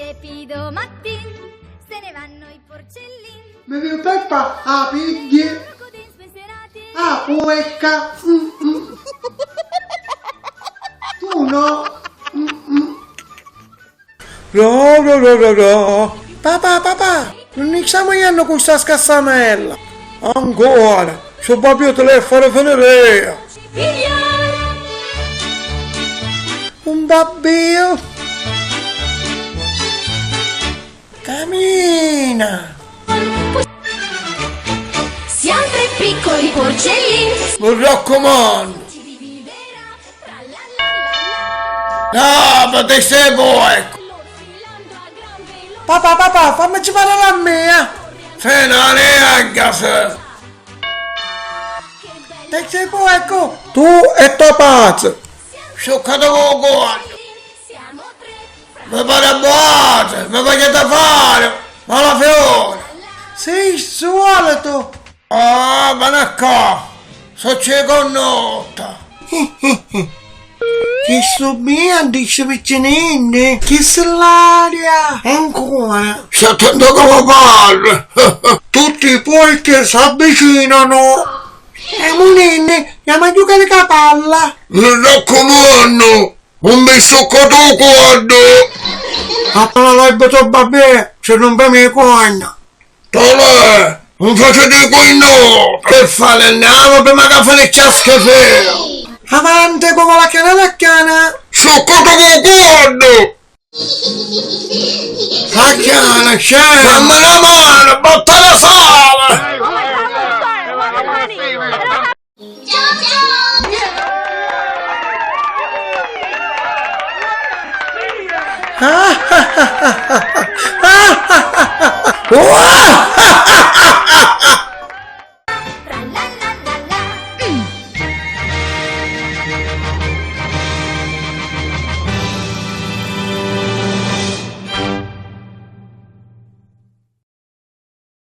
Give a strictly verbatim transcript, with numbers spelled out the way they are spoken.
E poi domattina se ne vanno i porcellini. Mi piu Peppa a pigghia. Loro codin spensierati. Ah, puecca. Mm, mm. Tu no. Mm, mm. Ro, ro, ro, ro, ro. Papà, papà, nun ni stamu jennu cu sta scassamella? Ancora, su babbiu ti l'hê fari finiri. Un babbiu. Camina. Siamo tre piccoli porcellini. Mi raccumannu. No, ma ti stai buono, ecco. Papà, papà, fammici parlare a me, eh. Fena neanche se. Ti stai buono, ecco. Tu e to pazzo. Sciuccate con cuore. Mi pare buono, mi facete fare. Malafiore. Sei solito. Ah, veni ccà! Socci connotta! Chi stu mia dici piccinini? Chi si l'aria? Ancora! Stai attento come parli! Tutti i porchi s'avvicinano! E munini, andiamo a giocare a palla! Mi raccomanno, non mi stuccate il cuore! A palla l'hai buttata, vabbè, se non fai mi conno! Tolè, non faciti i cuinnuti! Che fai, andiamo prima che finisce a schifo! Avanti, come la chiana, la chiana! Scioccato cu cuoddu! La chiana, scema! Dammi una mano, botta di sale!